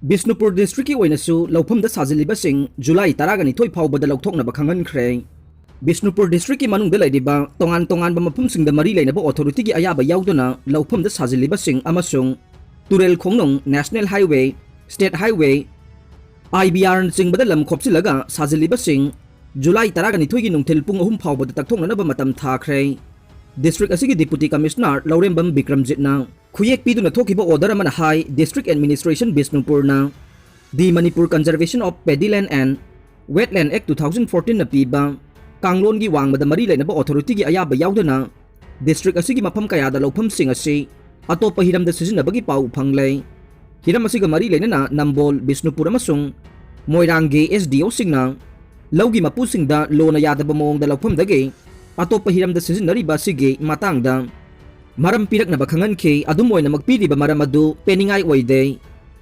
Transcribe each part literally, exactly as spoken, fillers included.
ꯕꯤꯁꯅꯨꯄꯨꯔ ꯗꯤꯁꯇ꯭ꯔꯤꯛꯀꯤ ꯑꯣꯏꯅꯁꯨ ꯂꯧꯐꯝꯗ ꯁꯥꯖꯤꯜꯂꯤꯕꯁꯤꯡ ꯖꯨꯂꯥꯏ ꯇꯔꯥꯒ ꯅꯤꯊꯣꯏ ꯐꯥꯎꯕꯗ ꯂꯧꯊꯣꯛꯅꯕ ꯈꯪꯍꯟꯈ꯭ꯔꯦ꯫ ꯕꯤꯁꯅꯨꯄꯨꯔ ꯗꯤꯁꯇ꯭ꯔꯤꯛꯀꯤ ꯃꯅꯨꯡꯗ ꯂꯩꯔꯤꯕ ꯇꯣꯉꯥꯟ ꯇꯣꯉꯥꯟꯕ ꯃꯐꯝꯁꯤꯡꯗ ꯃꯔꯤ ꯂꯩꯅꯕ ꯑꯣꯊꯣꯔꯤꯇꯤꯒꯤ ꯑꯌꯥꯕ ꯌꯥꯎꯗꯅ ꯂꯧꯐꯝꯗ ꯁꯥꯖꯤꯜꯂꯤꯕꯁꯤꯡ ꯑꯃꯁꯨꯡ ꯇꯨꯔꯦꯜ ꯈꯣꯡꯅꯨꯡ, ꯅꯦꯁꯅꯦꯜ ꯍꯥꯏꯋꯦ, ꯁ꯭ꯇꯦꯠ ꯍꯥꯏꯋꯦ, ꯑꯥꯏ ꯕꯤ ꯑꯥꯔꯅꯆꯤꯡꯕꯗ ꯂꯝ ꯈꯣꯞꯆꯤꯜꯂꯒ ꯁꯥꯖꯤꯜꯂꯤꯕꯁꯤꯡ ꯖꯨꯂꯥꯏ ꯇꯔꯥꯒ ꯅꯤꯊꯣꯏꯒꯤ ꯅꯨꯡꯊꯤꯜ ꯄꯨꯡ ꯑꯍꯨꯝ ꯐꯥꯎꯕꯗ ꯇꯛꯊꯣꯛꯅꯅꯕ ꯃꯇꯝ ꯊꯥꯈ꯭ꯔꯦ꯫ ꯗꯤꯁꯇ꯭ꯔꯤꯛ ꯑꯁꯤꯒꯤ ꯗꯤꯄꯨꯇꯤ ꯀꯃꯤꯁꯅꯔ ꯂꯧꯔꯦꯝꯕꯝ ꯕꯤꯀ꯭ꯔꯝꯖꯤꯠꯅ ꯈꯨꯌꯦꯛ ꯄꯤꯗꯨꯅ ꯊꯣꯛꯈꯤꯕ ꯑꯣꯔꯗꯔ ꯑꯃꯅ ꯍꯥꯏ, ꯗꯤꯁꯇ꯭ꯔꯤꯛ ꯑꯦꯗꯃꯤꯅꯤꯁꯇ꯭ꯔꯦꯁꯟ ꯕꯤꯁꯅꯨꯄꯨꯔꯅ The Manipur Conservation of Paddy Land and Wetland Act two thousand fourteen ꯅ ꯄꯤꯕ ꯀꯥꯡꯂꯣꯟꯒꯤ ꯋꯥꯡꯃꯗ ꯃꯔꯤ ꯂꯩꯅꯕ ꯑꯣꯊꯣꯔꯤꯇꯤꯒꯤ ꯑꯌꯥꯕ ꯌꯥꯎꯗꯅ ꯗꯤꯁꯇ꯭ꯔꯤꯛ ꯑꯁꯤꯒꯤ ꯃꯐꯝ ꯀꯌꯥꯗ ꯂꯧꯐꯝꯁꯤꯡ ꯑꯁꯤ ꯑꯇꯣꯞꯄ ꯍꯤꯔꯝꯗ ꯁꯤꯖꯤꯟꯅꯕꯒꯤ ꯄꯥꯎ ꯐꯪꯂꯦ꯫ ꯍꯤꯔꯝ ꯑꯁꯤꯒ ꯃꯔꯤ ꯂꯩꯅꯅ ꯅꯝꯕꯣꯜ, ꯕꯤꯁꯅꯨꯄꯨꯔ ꯑꯃꯁꯨꯡ ꯃꯣꯏꯔꯥꯡꯒꯤ ꯑꯦꯁ ꯗꯤ ꯑꯣꯁꯤꯡꯅ ꯂꯧꯒꯤ ꯃꯄꯨꯁꯤꯡꯗ ꯂꯣꯅ ꯌꯥꯗꯕ ꯃꯑꯣꯡꯗ ꯂꯧꯐꯝꯗꯒꯤ ꯑꯇꯣꯞꯄ ꯍꯤꯔꯝꯗ ꯁꯤꯖꯤꯟꯅꯔꯤꯕ ꯑꯁꯤꯒꯤ ꯃꯇꯥꯡꯗ ꯃꯔꯝ ꯄꯤꯔꯛꯅꯕ ꯈꯪꯍꯟꯈꯤ꯫ ꯑꯗꯨꯝ ꯑꯣꯏꯅꯃꯛ ꯄꯤꯔꯤꯕ ꯃꯔꯝ ꯑꯗꯨ ꯄꯦꯟꯅꯤꯡꯉꯥꯏ ꯑꯣꯏꯗꯦ꯫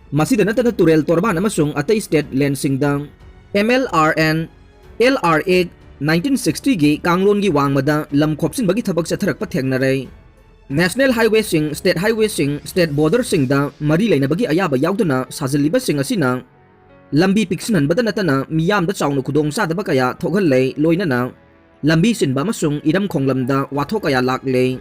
ꯃꯁꯤꯗ ꯅꯠꯇꯅ ꯇꯨꯔꯦꯜ ꯇꯣꯔꯕꯥꯟ ꯑꯃꯁꯨꯡ ꯑꯇꯩ ꯁ꯭ꯇꯦꯠ ꯂꯦꯟꯁꯤꯡꯗ M L R and, L R act nineteen sixty ꯒꯤ ꯀꯥꯡꯂꯣꯟꯒꯤ ꯋꯥꯡꯃꯗ ꯂꯝ ꯈꯣꯞꯆꯤꯟꯕꯒꯤ ꯊꯕꯛ ꯆꯠꯊꯔꯛꯄ ꯊꯦꯡꯅꯔꯦ꯫ ꯅꯦꯁꯅꯦꯜ ꯍꯥꯏꯋꯦꯁꯤꯡ, ꯁ꯭ꯇꯦꯠ ꯍꯥꯏꯋꯦꯁꯤꯡ, ꯁ꯭ꯇꯦꯠ ꯕꯣꯔꯗꯔꯁꯤꯡꯗ ꯃꯔꯤ ꯂꯩꯅꯕꯒꯤ ꯑꯌꯥꯕ ꯌꯥꯎꯗꯅ ꯁꯥꯖꯤꯜꯂꯤꯕꯁꯤꯡ ꯑꯁꯤꯅ ꯂꯝꯕꯤ ꯄꯤꯛꯁꯤꯟꯍꯟꯕꯗ ꯅꯠꯇꯅ ꯃꯤꯌꯥꯝꯗ ꯆꯥꯎꯅ ꯈꯨꯗꯣꯡꯆꯥꯗꯕ ꯀꯌꯥ ꯊꯣꯛꯍꯜꯂꯦ, ꯂꯣꯏꯅꯅ ꯂꯝꯕꯤ ꯆꯤꯟꯕ ꯑꯃꯁꯨꯡ ꯏꯔꯝ ꯈꯣꯡꯂꯝꯗ ꯋꯥꯊꯣꯛ ꯀꯌꯥ ꯂꯥꯛꯂꯦ꯫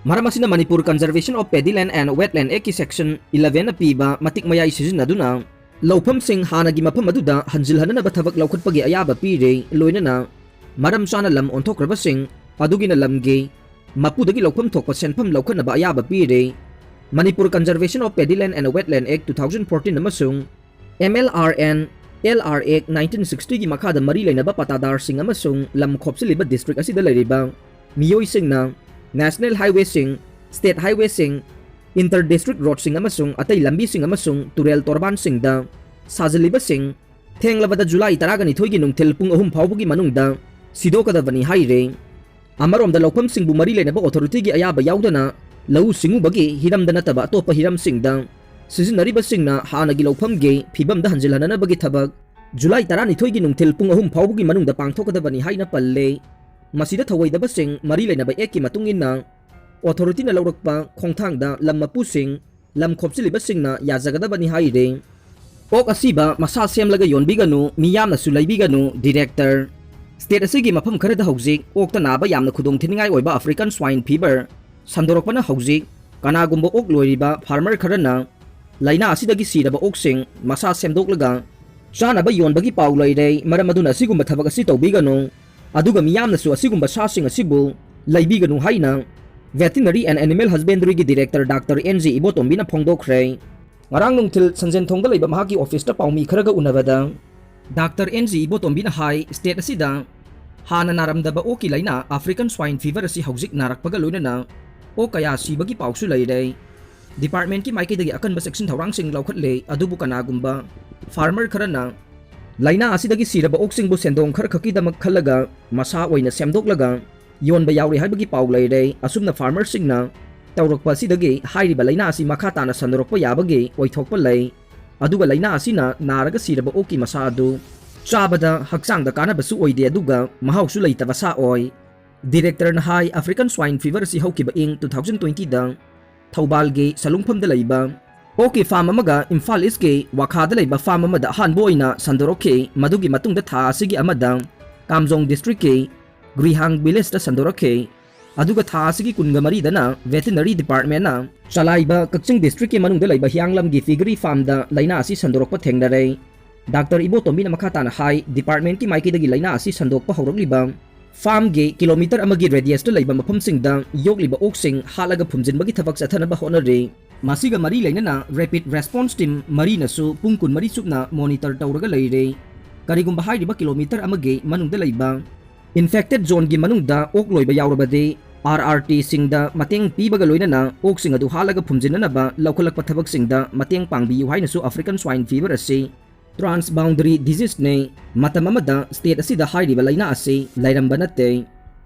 ꯃꯔꯝ ꯑꯁꯤꯅ Manipur Conservation of Paddy Land and Wetland Act ꯀꯤ section eleven ꯅ ꯄꯤꯕ ꯃꯇꯤꯛ ꯃꯌꯥꯏ ꯁꯤꯖꯤꯟꯅꯗꯨꯅ ꯂꯧꯐꯝꯁꯤꯡ ꯍꯥꯟꯅꯒꯤ ꯃꯐꯝ ꯑꯗꯨꯗ ꯍꯟꯖꯤꯜꯍꯟꯅꯅꯕ ꯊꯕꯛ ꯂꯧꯈꯠꯄꯒꯤ ꯑꯌꯥꯕ ꯄꯤꯔꯦ, ꯂꯣꯏꯅꯅ ꯃꯔꯝ ꯆꯥꯅ ꯂꯝ ꯑꯣꯟꯊꯣꯛꯈ꯭ꯔꯕꯁꯤꯡ ꯑꯗꯨꯒꯤꯅ ꯂꯝꯒꯤ ꯃꯄꯨꯗꯒꯤ ꯂꯧꯐꯝ ꯊꯣꯛꯄ ꯁꯦꯟꯐꯝ ꯂꯧꯈꯠꯅꯕ ꯑꯌꯥꯕ ꯄꯤꯔꯦ꯫ Manipur Conservation of Paddy Land and Wetland Act two thousand fourteen ꯑꯃꯁꯨꯡ M L R and, L R act nineteen sixty ꯒꯤ ꯃꯈꯥꯗ ꯃꯔꯤ ꯂꯩꯅꯕ ꯄꯇꯥꯗꯥꯔꯁꯤꯡ ꯑꯃꯁꯨꯡ ꯂꯝ ꯈꯣꯞꯆꯤꯜꯂꯤꯕ ꯗꯤꯁꯇ꯭ꯔꯤꯛ ꯑꯁꯤꯗ ꯂꯩꯔꯤꯕ ꯃꯤꯑꯣꯏꯁꯤꯡꯅ ꯅꯦꯁꯅꯦꯜ ꯍꯥꯏꯋꯦꯁꯤꯡ, ꯁ꯭ꯇꯦꯠ ꯍꯥꯏꯋꯦꯁꯤꯡ, ꯏꯟꯇꯔ ꯗꯤꯁꯇ꯭ꯔꯤꯛ ꯔꯣꯗꯁꯤꯡ ꯑꯃꯁꯨꯡ ꯑꯇꯩ ꯂꯝꯕꯤꯁꯤꯡ ꯑꯃꯁꯨꯡ ꯇꯨꯔꯦꯜ ꯇꯣꯔꯕꯥꯟꯁꯤꯡꯗ ꯁꯥꯖꯤꯜꯂꯤꯕꯁꯤꯡ ꯊꯦꯡꯂꯕꯗ ꯖꯨꯂꯥꯏ ꯇꯔꯥꯒ ꯅꯤꯊꯣꯏꯒꯤ ꯅꯨꯡꯊꯤꯜ ꯄꯨꯡ ꯑꯍꯨꯝ ꯐꯥꯎꯕꯒꯤ ꯃꯅꯨꯡꯗ ꯁꯤꯗꯣꯛꯀꯗꯕꯅꯤ ꯍꯥꯏꯔꯦ꯫ ꯑꯃꯔꯣꯝꯗ ꯂꯧꯐꯝꯁꯤꯡꯕꯨ ꯃꯔꯤ ꯂꯩꯅꯕ ꯑꯣꯊꯣꯔꯤꯇꯤꯒꯤ ꯑꯌꯥꯕ ꯌꯥꯎꯗꯅ ꯂꯧꯎ ꯁꯤꯡꯎꯕꯒꯤ ꯍꯤꯔꯝꯗ ꯅꯠꯇꯕ ꯑꯇꯣꯞꯄ ꯍꯤꯔꯝꯁꯤꯡꯗ ꯁꯤꯖꯤꯟꯅꯔꯤꯕꯁꯤꯡꯅ ꯍꯥꯟꯅꯒꯤ ꯂꯧꯐꯝꯒꯤ ꯐꯤꯕꯝꯗ ꯍꯟꯖꯤꯜꯍꯟꯅꯅꯕꯒꯤ ꯊꯕꯛ ꯖꯨꯂꯥꯏ ꯇꯔꯥꯅꯤꯊꯣꯏꯒꯤ ꯅꯨꯡꯊꯤꯜ ꯄꯨꯡ ꯑꯍꯨꯝ ꯐꯥꯎꯕꯒꯤ ꯃꯅꯨꯡꯗ ꯄꯥꯡꯊꯣꯛꯀꯗꯕꯅꯤ ꯍꯥꯏꯅ ꯄꯜꯂꯦ꯫ ꯃꯁꯤꯗ ꯊꯧꯑꯣꯏꯗꯕꯁꯤꯡ ꯃꯔꯤ ꯂꯩꯅꯕ ꯑꯦꯛꯀꯤ ꯃꯇꯨꯡ ꯏꯟꯅ ꯑꯣꯊꯣꯔꯤꯇꯤꯅ ꯂꯧꯔꯛꯄ ꯈꯣꯡꯊꯥꯡꯗ ꯂꯝ ꯃꯄꯨꯁꯤꯡ, ꯂꯝ ꯈꯣꯞꯆꯤꯜꯂꯤꯕꯁꯤꯡꯅ ꯌꯥꯖꯒꯗꯕꯅꯤ ꯍꯥꯏꯔꯦ꯫ ꯑꯣꯛ ꯑꯁꯤꯕ ꯃꯁꯥ ꯁꯦꯝꯂꯒ ꯌꯣꯟꯕꯤꯒꯅꯨ, ꯃꯤꯌꯥꯝꯅꯁꯨ ꯂꯩꯕꯤꯒꯅꯨ꯫ ꯗꯤꯔꯦꯛꯇꯔ꯫ ꯁ꯭ꯇꯦꯠ ꯑꯁꯤꯒꯤ ꯃꯐꯝ ꯈꯔꯗ ꯍꯧꯖꯤꯛ ꯑꯣꯛꯇ ꯅꯥꯕ ꯌꯥꯝꯅ ꯈꯨꯗꯣꯡꯊꯤꯅꯤꯡꯉꯥꯏ ꯑꯣꯏꯕ ꯑꯐ꯭ꯔꯤꯀꯥꯟ ꯁ꯭ꯋꯥꯏꯟ ꯐꯤꯚꯔ ꯁꯟꯗꯣꯔꯛꯄꯅ ꯍꯧꯖꯤꯛ ꯀꯅꯥꯒꯨꯝꯕ ꯑꯣꯛ ꯂꯣꯏꯔꯤꯕ ꯐꯥꯔꯃꯔ ꯈꯔꯅ ꯂꯥꯏꯅꯥ ꯑꯁꯤꯗꯒꯤ ꯁꯤꯔꯕ ꯑꯣꯛꯁꯤꯡ ꯃꯁꯥ ꯁꯦꯝꯗꯣꯛꯂꯒ ꯆꯥꯅꯕ ꯌꯣꯟꯕꯒꯤ ꯄꯥꯎ ꯂꯩꯔꯦ꯫ ꯃꯔꯝ ꯑꯗꯨꯅ ꯑꯁꯤꯒꯨꯝꯕ ꯊꯕꯛ ꯑꯁꯤ ꯇꯧꯕꯤꯒꯅꯨ꯫ ꯑꯗꯨꯒ ꯃꯤꯌꯥꯝꯅꯁꯨ ꯑꯁꯤꯒꯨꯝꯕ ꯁꯥꯁꯤꯡ ꯑꯁꯤꯕꯨ ꯂꯩꯕꯤꯒꯅꯨ ꯍꯥꯏꯅ Veterinary and Animal Husbandryꯒꯤ ꯗꯤꯔꯦꯛꯇꯔ ꯗꯥꯛꯇꯔ ꯑꯦꯟ ꯖꯤ ꯏꯕꯣꯇꯣꯝꯕꯤꯅ ꯐꯣꯡꯗꯣꯛꯈ꯭ꯔꯦ꯫ ꯉꯔꯥꯡ ꯅꯨꯡꯊꯤꯜ ꯁꯟꯖꯦꯟꯊꯣꯡꯗ ꯂꯩꯕ ꯃꯍꯥꯛꯀꯤ ꯑꯣꯐꯤꯁꯇ ꯄꯥꯎꯃꯤ ꯈꯔꯒ ꯎꯅꯕꯗ ꯗꯥꯛꯇꯔ ꯑꯦꯟ ꯖꯤ ꯏꯕꯣꯇꯣꯝꯕꯤꯅ ꯍꯥꯏ, ꯁ꯭ꯇꯦꯠ ꯑꯁꯤꯗ ꯍꯥꯟꯅ ꯅꯥꯔꯝꯗꯕ ꯑꯣꯛꯀꯤ ꯂꯥꯏꯅꯥ ꯑꯐ꯭ꯔꯤꯀꯥꯟ ꯁ꯭ꯋꯥꯏꯟ ꯐꯤꯚꯔ ꯑꯁꯤ ꯍꯧꯖꯤꯛ ꯅꯥꯔꯛꯄꯒ ꯂꯣꯏꯅꯅ ꯑꯣꯛ ꯀꯌꯥ ꯁꯤꯕꯒꯤ ꯄꯥꯎꯁꯨ ꯂꯩꯔꯦ꯫ ꯗꯤꯄꯥꯔꯠꯃꯦꯟꯠꯀꯤ ꯃꯥꯏꯀꯩꯗꯒꯤ ꯑꯀꯟꯕ ꯆꯦꯛꯁꯤꯟ ꯊꯧꯔꯥꯡꯁꯤꯡ ꯂꯧꯈꯠꯂꯦ, ꯑꯗꯨꯕꯨ ꯀꯅꯥꯒꯨꯝꯕ ꯐꯥꯔꯃꯔ ꯈꯔꯅ ꯂꯥꯏꯅꯥ ꯑꯁꯤꯗꯒꯤ ꯁꯤꯔꯕ ꯑꯣꯛꯁꯤꯡꯕꯨ ꯁꯦꯟꯗꯣꯡ ꯈꯔꯈꯛꯀꯤꯗꯃꯛ ꯈꯜꯂꯒ ꯃꯁꯥ ꯑꯣꯏꯅ ꯁꯦꯝꯗꯣꯛꯂꯒ ꯌꯣꯟꯕ ꯌꯥꯎꯔꯤ ꯍꯥꯏꯕꯒꯤ ꯄꯥꯎ ꯂꯩꯔꯦ꯫ ꯑꯁꯨꯝꯅ ꯐꯥꯔꯃꯔꯁꯤꯡꯅ ꯇꯧꯔꯛꯄ ꯑꯁꯤꯗꯒꯤ ꯍꯥꯏꯔꯤꯕ ꯂꯥꯏꯅꯥ ꯑꯁꯤ ꯃꯈꯥ ꯇꯥꯅ ꯁꯟꯗꯣꯔꯛꯄ ꯌꯥꯕꯒꯤ ꯑꯣꯏꯊꯣꯛꯄ ꯂꯩ꯫ ꯑꯗꯨꯒ ꯂꯥꯏꯅꯥ ꯑꯁꯤꯅ ꯅꯥꯔꯒ ꯁꯤꯔꯕ ꯑꯣꯛꯀꯤ ꯃꯁꯥ ꯑꯗꯨ ꯆꯥꯕꯗ ꯍꯛꯆꯥꯡꯗ ꯀꯥꯟꯅꯕꯁꯨ ꯑꯣꯏꯗꯦ, ꯑꯗꯨꯒ ꯃꯍꯥꯎꯁꯨ ꯂꯩꯇꯕ ꯁꯥ ꯑꯣꯏ꯫ ꯗꯤꯔꯦꯛꯇꯔꯅ ꯍꯥꯏ, ꯑꯐ꯭ꯔꯤꯀꯥꯟ ꯁ꯭ꯋꯥꯏꯟ ꯐꯤꯚꯔ ꯑꯁꯤ ꯍꯧꯈꯤꯕ ꯏꯪ two thousand twentyꯗ ꯊꯧꯕꯥꯜꯒꯤ ꯁꯂꯨꯡꯐꯝꯗ ꯂꯩꯕ ꯑꯣꯛꯀꯤ ꯐꯥꯔꯝ ꯑꯃꯒ ꯏꯝꯐꯥꯜ ꯏꯁꯀꯤ ꯋꯥꯈꯥꯗ ꯂꯩꯕ ꯐꯥꯔꯝ ꯑꯃꯗ ꯑꯍꯥꯟꯕ ꯑꯣꯏꯅ ꯁꯟꯗꯣꯔꯛꯈꯤ꯫ ꯃꯗꯨꯒꯤ ꯃꯇꯨꯡꯗ ꯊꯥ ꯑꯁꯤꯒꯤ ꯑꯃꯗ ꯀꯥꯝꯖꯣꯡ ꯗꯤꯁꯇ꯭ꯔꯤꯛꯀꯤ ꯒ꯭ꯔꯤꯍꯥꯡ ꯚꯤꯂꯦꯖꯇ ꯁꯟꯗꯣꯔꯛꯈꯤ꯫ ꯑꯗꯨꯒ ꯊꯥ ꯑꯁꯤꯒꯤ ꯀꯨꯟꯒ ꯃꯔꯤꯗꯅ ꯚꯦꯇꯤꯅꯔꯤ ꯗꯤꯄꯥꯔꯠꯃꯦꯟꯅ ꯆꯂꯥꯏꯕ ꯀꯛꯆꯤꯡ ꯗꯤꯁꯇ꯭ꯔꯤꯛꯀꯤ ꯃꯅꯨꯡꯗ ꯂꯩꯕ ꯍꯤꯌꯥꯡꯂꯝꯒꯤ ꯄꯤꯒꯔꯤ ꯐꯥꯔꯝꯗ ꯂꯥꯏꯅꯥ ꯑꯁꯤ ꯁꯟꯗꯣꯔꯛꯄ ꯊꯦꯡꯅꯔꯦ꯫ ꯗꯥꯛꯇꯔ ꯏꯕꯣꯇꯣꯝꯕꯤꯅ ꯃꯈꯥ ꯇꯥꯅ ꯍꯥꯏ, ꯗꯤꯄꯥꯔꯠꯃꯦꯟꯠꯀꯤ ꯃꯥꯏꯀꯩꯗꯒꯤ ꯂꯥꯏꯅꯥ ꯑꯁꯤ ꯁꯟꯗꯣꯛꯄ ꯍꯧꯔꯛꯂꯤꯕ ꯐꯥꯔꯝꯒꯤ ꯀꯤꯂꯣꯃꯤꯇꯔ ꯑꯃꯒꯤ ꯔꯦꯗꯤꯌꯁꯇ ꯂꯩꯕ ꯃꯐꯝꯁꯤꯡꯗ ꯌꯣꯛꯂꯤꯕ ꯑꯣꯛꯁꯤꯡ ꯍꯥꯠꯂꯒ ꯐꯨꯝꯖꯤꯟꯕꯒꯤ ꯊꯕꯛ ꯆꯠꯊꯅꯕ ꯍꯣꯠꯅꯔꯤ꯫ ꯃꯁꯤꯒ ꯃꯔꯤ ꯂꯩꯅꯅ ꯔꯦꯄꯤꯗ ꯔꯦꯁꯄꯣꯟꯁ ꯇꯤꯝ ꯃꯔꯤꯅꯁꯨ ꯄꯨꯡ ꯀꯨꯟꯃꯔꯤ ꯆꯨꯞꯅ ꯃꯣꯅꯤꯇꯔ ꯇꯧꯔꯒ ꯂꯩꯔꯦ꯫ ꯀꯔꯤꯒꯨꯝꯕ ꯍꯥꯏꯔꯤꯕ ꯀꯤꯂꯣꯃꯤꯇꯔ ꯑꯃꯒꯤ ꯃꯅꯨꯡꯗ ꯂꯩꯕ ꯏꯟꯐꯦꯛꯇꯦꯗ ꯖꯣꯟꯒꯤ ꯃꯅꯨꯡꯗ ꯑꯣꯛ ꯂꯣꯏꯕ ꯌꯥꯎꯔꯕꯗꯤ, ꯑꯥꯔ ꯑꯥꯔ ꯇꯤꯁꯤꯡꯗ ꯃꯇꯦꯡ ꯄꯤꯕꯒ ꯂꯣꯏꯅꯅ ꯑꯣꯛꯁꯤꯡ ꯑꯗꯨ ꯍꯥꯠꯂꯒ ꯐꯨꯝꯖꯤꯟꯅꯅꯕ ꯂꯧꯈꯠꯂꯛꯄ ꯊꯕꯛꯁꯤꯡꯗ ꯃꯇꯦꯡ ꯄꯥꯡꯕꯤꯌꯨ ꯍꯥꯏꯅꯁꯨ ꯑꯐ꯭ꯔꯤꯀꯥꯟ ꯁ꯭ꯋꯥꯏꯟ ꯐꯤꯚꯔ ꯑꯁꯤ ꯇ꯭ꯔꯥꯟꯁ ꯕꯥꯎꯟꯗꯔꯤ ꯗꯤꯖꯤꯖꯅꯤ꯫ ꯃꯇꯝ ꯑꯃꯗ ꯁ꯭ꯇꯦꯠ ꯑꯁꯤꯗ ꯍꯥꯏꯔꯤꯕ ꯂꯥꯏꯅꯥ ꯑꯁꯤ ꯂꯩꯔꯝꯕ ꯅꯠꯇꯦ꯫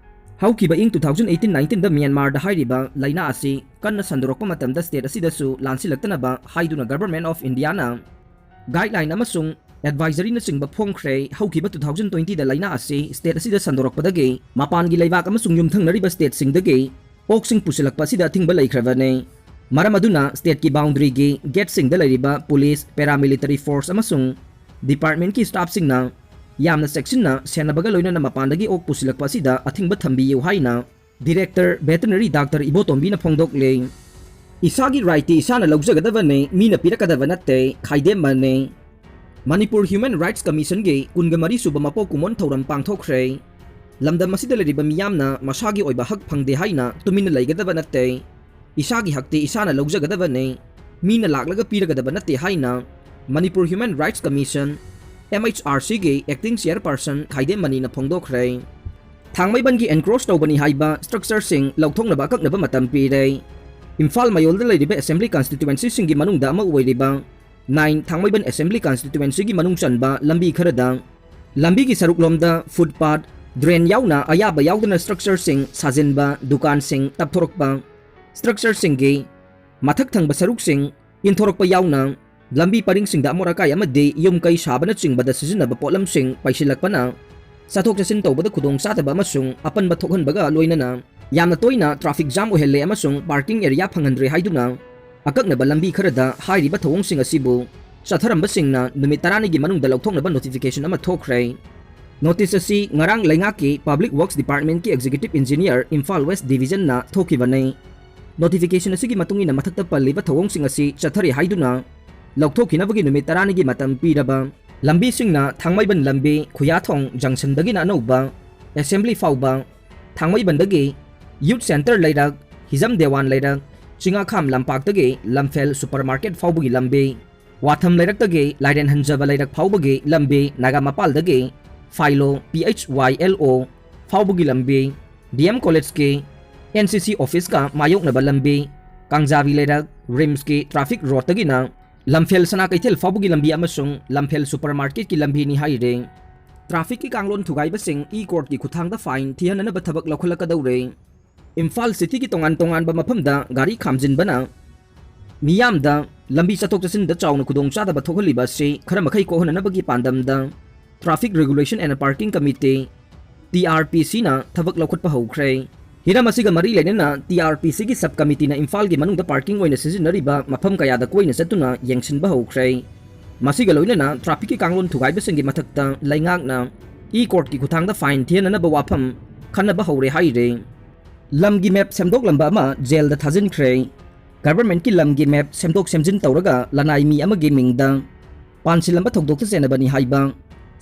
ꯍꯧꯈꯤꯕ ꯏꯪ two thousand eighteen nineteenꯗ ꯃ꯭ꯌꯥꯟꯃꯥꯔꯗ ꯍꯥꯏꯔꯤꯕ ꯂꯥꯏꯅꯥ ꯑꯁꯤ ꯀꯟꯅ ꯁꯟꯗꯣꯔꯛꯄ ꯃꯇꯝꯗ ꯁ꯭ꯇꯦꯠ ꯑꯁꯤꯗꯁꯨ ꯂꯥꯟꯁꯤꯜꯂꯛꯇꯅꯕ ꯍꯥꯏꯗꯨꯅ ꯒꯚꯔꯟꯃꯦꯟꯠ ꯑꯣꯐ ꯏꯟꯗꯤꯌꯥꯅ ꯒꯥꯏꯗꯂꯥꯏꯟ ꯑꯃꯁꯨꯡ ꯑꯦꯗꯚꯥꯏꯖꯔꯤꯅꯆꯤꯡꯕ ꯐꯣꯡꯈ꯭ꯔꯦ꯫ ꯍꯧꯈꯤꯕ two thousand twentyꯗ ꯂꯥꯏꯅꯥ ꯑꯁꯤ ꯁ꯭ꯇꯦꯠ ꯑꯁꯤꯗ ꯁꯟꯗꯣꯔꯛꯄꯗꯒꯤ ꯃꯄꯥꯟꯒꯤ ꯂꯩꯕꯥꯛ ꯑꯃꯁꯨꯡ ꯌꯨꯝꯊꯪꯅꯔꯤꯕ ꯁ꯭ꯇꯦꯠꯁꯤꯡꯗꯒꯤ ꯑꯣꯛꯁꯤꯡ ꯄꯨꯁꯤꯜꯂꯛꯄ ꯑꯁꯤꯗ ꯑꯊꯤꯡꯕ ꯂꯩꯈ꯭ꯔꯕꯅꯤ꯫ ꯃꯔꯝ ꯑꯗꯨꯅ stateꯀꯤ boundaryꯒꯤ gateꯁꯤꯡꯗ ꯂꯩꯔꯤꯕ police, paramilitary force ꯑꯃꯁꯨꯡ departmentꯀꯤ staffꯁꯤꯡꯅ ꯌꯥꯝꯅ ꯆꯦꯛꯁꯤꯟꯅ ꯁꯦꯟꯅꯕꯒ ꯂꯣꯏꯅꯅ ꯃꯄꯥꯟꯗꯒꯤ ꯑꯣꯛ ꯄꯨꯁꯤꯜꯂꯛꯄ ꯑꯁꯤꯗ ꯑꯊꯤꯡꯕ ꯊꯝꯕꯤꯌꯨ ꯍꯥꯏꯅ Director Veterinary Doctor ꯏꯕꯣꯇꯣꯝꯕꯤꯅ ꯐꯣꯡꯗꯣꯛꯂꯤ꯫ ꯏꯁꯥꯒꯤ rightꯇꯤ ꯏꯁꯥꯅ ꯂꯧꯖꯒꯗꯕꯅꯤ, ꯃꯤꯅ ꯄꯤꯔꯛꯀꯗꯕ ꯅꯠꯇꯦ, ꯈꯥꯏꯗꯦꯝꯃꯅꯤ꯫ ꯃꯅꯤꯄꯨꯔ Human Rights Commissionꯒꯤ ꯀꯨꯟꯒ ꯃꯔꯤ ꯁꯨꯕ ꯃꯄꯣꯛ ꯀꯨꯝꯑꯣꯟ ꯊꯧꯔꯝ ꯄꯥꯡꯊꯣꯛꯈ꯭ꯔꯦ꯫ ꯂꯝꯗꯝ ꯑꯁꯤꯗ ꯂꯩꯔꯤꯕ ꯃꯤꯌꯥꯝꯅ ꯃꯁꯥꯒꯤ ꯑꯣꯏꯕ ꯍꯛ ꯐꯪꯗꯦ ꯍꯥꯏꯅ ꯇꯨꯃꯤꯟꯅ ꯂꯩꯒꯗꯕ ꯅꯠꯇꯦ꯫ ꯏꯁꯥꯒꯤ ꯍꯛꯇꯤ ꯏꯁꯥꯅ ꯂꯧꯖꯒꯗꯕꯅꯤ, ꯃꯤꯅ ꯂꯥꯛꯂꯒ ꯄꯤꯔꯒꯗꯕ ꯅꯠꯇꯦ ꯍꯥꯏꯅ Manipur Human Rights Commission, MHRCꯒꯤ acting chairperson ꯈꯥꯏꯗꯦꯝꯃꯅꯤꯅ ꯐꯣꯡꯗꯣꯛꯈ꯭ꯔꯦ꯫ ꯊꯥꯡꯃꯩꯕꯟꯒꯤ encroach ꯇꯧꯕꯅꯤ ꯍꯥꯏꯕ structureꯁꯤꯡ ꯂꯧꯊꯣꯛꯅꯕ ꯑꯀꯛꯅꯕ ꯃꯇꯝ ꯄꯤꯔꯦ꯫ ꯏꯝꯐꯥꯜ ꯃꯌꯣꯜꯗ ꯂꯩꯔꯤꯕ assembly constituencyꯁꯤꯡꯒꯤ ꯃꯅꯨꯡꯗ ꯑꯃ ꯑꯣꯏꯔꯤꯕ nine ꯊꯥꯡꯃꯩꯕꯟ assembly constituencyꯒꯤ ꯃꯅꯨꯡ ꯆꯟꯕ ꯂꯝꯕꯤ ꯈꯔꯗ ꯂꯝꯕꯤꯒꯤ ꯁꯔꯨꯛꯂꯣꯝꯗ footpath, drain ꯌꯥꯎꯅ ꯑꯌꯥꯕ ꯌꯥꯎꯗꯅ structureꯁꯤꯡ ꯁꯥꯖꯤꯟꯕ, ꯗꯨꯀꯥꯟꯁꯤꯡ ꯇꯞꯊꯣꯔꯛꯄ, structureꯁꯤꯡꯒꯤ ꯃꯊꯛ ꯊꯪꯕ ꯁꯔꯨꯛꯁꯤꯡ ꯏꯟꯊꯣꯔꯛꯄ ꯌꯥꯎꯅ ꯂꯝꯕꯤ ꯄꯔꯤꯡꯁꯤꯡꯗ ꯑꯃꯣꯠ ꯑꯀꯥꯏ ꯑꯃꯗꯤ ꯌꯨꯝ ꯀꯩ ꯁꯥꯕꯅꯆꯤꯡꯕꯗ ꯁꯤꯖꯤꯟꯅꯕ ꯄꯣꯠꯂꯝꯁꯤꯡ ꯄꯩꯁꯤꯜꯂꯛꯄꯅ ꯆꯠꯊꯣꯛ ꯆꯠꯁꯤꯟ ꯇꯧꯕꯗ ꯈꯨꯗꯣꯡꯆꯥꯗꯕ ꯑꯃꯁꯨꯡ ꯑꯄꯟꯕ ꯊꯣꯛꯍꯟꯕꯒ ꯂꯣꯏꯅꯅ ꯌꯥꯝꯅ ꯇꯣꯏꯅ traffic jam ꯑꯣꯏꯍꯜꯂꯦ ꯑꯃꯁꯨꯡ parking area ꯐꯪꯍꯟꯗ꯭ꯔꯦ ꯍꯥꯏꯗꯨꯅ ꯑꯀꯛꯅꯕ ꯂꯝꯕꯤ ꯈꯔꯗ ꯍꯥꯏꯔꯤꯕ ꯊꯧꯑꯣꯡꯁꯤꯡ ꯑꯁꯤꯕꯨ ꯆꯠꯊꯔꯝꯕꯁꯤꯡꯅ ꯅꯨꯃꯤꯠ ꯇꯔꯥꯅꯤꯒꯤ ꯃꯅꯨꯡꯗ ꯂꯧꯊꯣꯛꯅꯕ notification ꯑꯃ ꯊꯣꯛꯈ꯭ꯔꯦ꯫ Notice ꯑꯁꯤ ꯉꯔꯥꯡ ꯂꯩꯉꯥꯛꯀꯤ Public Works Departmentꯀꯤ Executive Engineer, Imphal West Divisionꯅ ꯊꯣꯛꯈꯤꯕꯅꯤ꯫ Notification ꯑꯁꯤꯒꯤ ꯃꯇꯨꯡ ꯏꯟꯅ ꯃꯊꯛꯇ ꯄꯜꯂꯤꯕ ꯊꯧꯑꯣꯡꯁꯤꯡ ꯑꯁꯤ ꯆꯠꯊꯔꯤ ꯍꯥꯏꯗꯨꯅ ꯂꯧꯊꯣꯛꯈꯤꯅꯕꯒꯤ ꯅꯨꯃꯤꯠ ꯇꯔꯥꯅꯤꯒꯤ ꯃꯇꯝ ꯄꯤꯔꯕ ꯂꯝꯕꯤꯁꯤꯡꯅ ꯊꯥꯡꯃꯩꯕꯟ ꯂꯝꯕꯤ, ꯈꯨꯌꯥꯊꯣꯡ junctionꯗꯒꯤꯅ ꯑꯅꯧꯕ assembly ꯐꯥꯎꯕ, ꯊꯥꯡꯃꯩꯕꯟꯗꯒꯤ Youth Centre ꯂꯩꯔꯛ, ꯍꯤꯖꯝ ꯗꯦꯋꯥꯟ ꯂꯩꯔꯛ, ꯆꯤꯡꯉꯥꯈꯥꯝ ꯂꯝꯄꯥꯛꯇꯒꯤ ꯂꯝꯐꯦꯜ supermarket ꯐꯥꯎꯕꯒꯤ ꯂꯝꯕꯤ, ꯋꯥꯊꯝ ꯂꯩꯔꯛꯇꯒꯤ ꯂꯥꯏꯔꯦꯟ ꯍꯟꯖꯕ ꯂꯩꯔꯛ ꯐꯥꯎꯕꯒꯤ ꯂꯝꯕꯤ, ꯅꯥꯒꯥ ꯃꯄꯥꯜꯗꯒꯤ ꯐꯥꯏꯂꯣ, PHYLO ꯐꯥꯎꯕꯒꯤ ꯂꯝꯕꯤ, DM Collegeꯀꯤ NCC officeꯀ ꯃꯥꯌꯣꯛꯅꯕ ꯂꯝꯕꯤ, ꯀꯥꯡꯖꯥꯕꯤ ꯂꯩꯔꯛ, RIMSꯀꯤ traffic roadꯇꯒꯤꯅ ꯂꯝꯐꯦꯜ ꯁꯅꯥ ꯀꯩꯊꯦꯜ ꯐꯥꯎꯕꯒꯤ ꯂꯝꯕꯤ ꯑꯃꯁꯨꯡ ꯂꯝꯐꯦꯜ supermarketꯀꯤ ꯂꯝꯕꯤꯅꯤ ꯍꯥꯏꯔꯤ꯫ Trafficꯀꯤ ꯀꯥꯡꯂꯣꯟ ꯊꯨꯒꯥꯏꯕꯁꯤꯡ e-courtꯀꯤ ꯈꯨꯠꯊꯥꯡꯗ fine ꯊꯤꯍꯟꯅꯅꯕ ꯊꯕꯛ ꯂꯧꯈꯠꯂꯛꯀꯗꯧꯔꯦ꯫ ꯏꯝꯐꯥꯜ cityꯒꯤ ꯇꯣꯉꯥꯟ ꯇꯣꯉꯥꯟꯕ ꯃꯐꯝꯗ ꯒꯥꯔꯤ ꯈꯥꯝꯖꯤꯟꯕꯅ ꯃꯤꯌꯥꯝꯗ ꯂꯝꯕꯤ ꯆꯠꯊꯣꯛ ꯆꯠꯁꯤꯟꯗ ꯆꯥꯎꯅ ꯈꯨꯗꯣꯡꯆꯥꯗꯕ ꯊꯣꯛꯍꯜꯂꯤꯕ ꯑꯁꯤ ꯈꯔ ꯃꯈꯩ ꯀꯣꯛꯍꯟꯅꯅꯕꯒꯤ ꯄꯥꯟꯗꯝꯗ Traffic Regulation and Parking Committee, TRPCꯅ ꯊꯕꯛ ꯂꯧꯈꯠꯄ ꯍꯧꯈ꯭ꯔꯦ꯫ ꯍꯤꯔꯝ ꯑꯁꯤꯒ ꯃꯔꯤ ꯂꯩꯅꯅ ꯇꯤ ꯑꯥꯔ ꯄꯤ ꯁꯤꯒꯤ ꯁꯕ ꯀꯃꯤꯇꯤꯅ ꯏꯝꯐꯥꯜꯒꯤ ꯃꯅꯨꯡꯗ ꯄꯥꯔꯀꯤꯡ ꯑꯣꯏꯅ ꯁꯤꯖꯤꯟꯅꯔꯤꯕ ꯃꯐꯝ ꯀꯌꯥꯗ ꯀꯣꯏꯅ ꯆꯠꯇꯨꯅ ꯌꯦꯡꯁꯤꯟꯕ ꯍꯧꯈ꯭ꯔꯦ꯫ ꯃꯁꯤꯒ ꯂꯣꯏꯅꯅ ꯇ꯭ꯔꯥꯐꯤꯛꯀꯤ ꯀꯥꯡꯂꯣꯟ ꯊꯨꯒꯥꯏꯕꯁꯤꯡꯒꯤ ꯃꯊꯛꯇ ꯂꯩꯉꯥꯛꯅ ꯏ ꯀꯣꯔꯠꯀꯤ ꯈꯨꯠꯊꯥꯡꯗ ꯐꯥꯏꯟ ꯊꯤꯍꯟꯅꯅꯕ ꯋꯥꯐꯝ ꯈꯟꯅꯕ ꯍꯧꯔꯦ ꯍꯥꯏꯔꯦ꯫ ꯂꯝꯒꯤ ꯃꯦꯞ ꯁꯦꯝꯗꯣꯛꯂꯝꯕ ꯑꯃ ꯖꯦꯜꯗ ꯊꯥꯖꯤꯟꯈ꯭ꯔꯦ꯫ ꯒꯚꯔꯟꯃꯦꯟꯠꯀꯤ ꯂꯝꯒꯤ ꯃꯦꯞ ꯁꯦꯝꯗꯣꯛ ꯁꯦꯝꯖꯤꯟ ꯇꯧꯔꯒ ꯂꯅꯥꯏ ꯃꯤ ꯑꯃꯒꯤ ꯃꯤꯡꯗ ꯄꯥꯟꯁꯤꯜꯂꯝꯕ ꯊꯧꯗꯣꯛꯇ ꯆꯦꯟꯅꯕꯅꯤ ꯍꯥꯏꯕ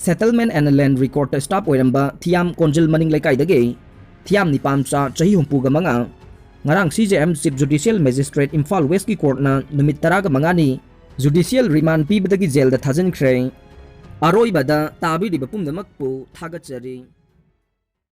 ꯁꯦꯇꯜꯃꯦꯟꯠ ꯑꯦꯟꯗ ꯂꯦꯟꯗ ꯔꯦꯀꯣꯔꯗꯇ ꯁ꯭ꯇꯥꯐ ꯑꯣꯏꯔꯝꯕ ꯊꯤꯌꯥꯝ ꯀꯣꯟꯖꯤꯜ ꯃꯅꯤꯡ ꯂꯩꯀꯥꯏꯗꯒꯤ ꯊꯤꯌꯥꯝ ꯅꯤꯄꯥꯝꯆꯥ ꯆꯍꯤ ꯍꯨꯝꯐꯨꯒ ꯃꯉꯥ ꯉꯔꯥꯡ C J M chief judicial magistrate Imphal ꯋꯦꯁ꯭ꯠꯀꯤ ꯀꯣꯔꯠꯅ ꯅꯨꯃꯤꯠ ꯇꯔꯥꯒ ꯃꯉꯥꯅꯤ ꯖꯨꯗꯤꯁꯤꯌꯦꯜ ꯔꯤꯃꯥꯟꯗ ꯄꯤꯕꯗꯒꯤ ꯖꯦꯜꯗ ꯊꯥꯖꯤꯟꯈ꯭ꯔꯦ꯫ ꯑꯔꯣꯏꯕꯗ ꯇꯥꯕꯤꯔꯤꯕ ꯄꯨꯝꯅꯃꯛꯄꯨ ꯊꯥꯒꯠꯆꯔꯤ꯫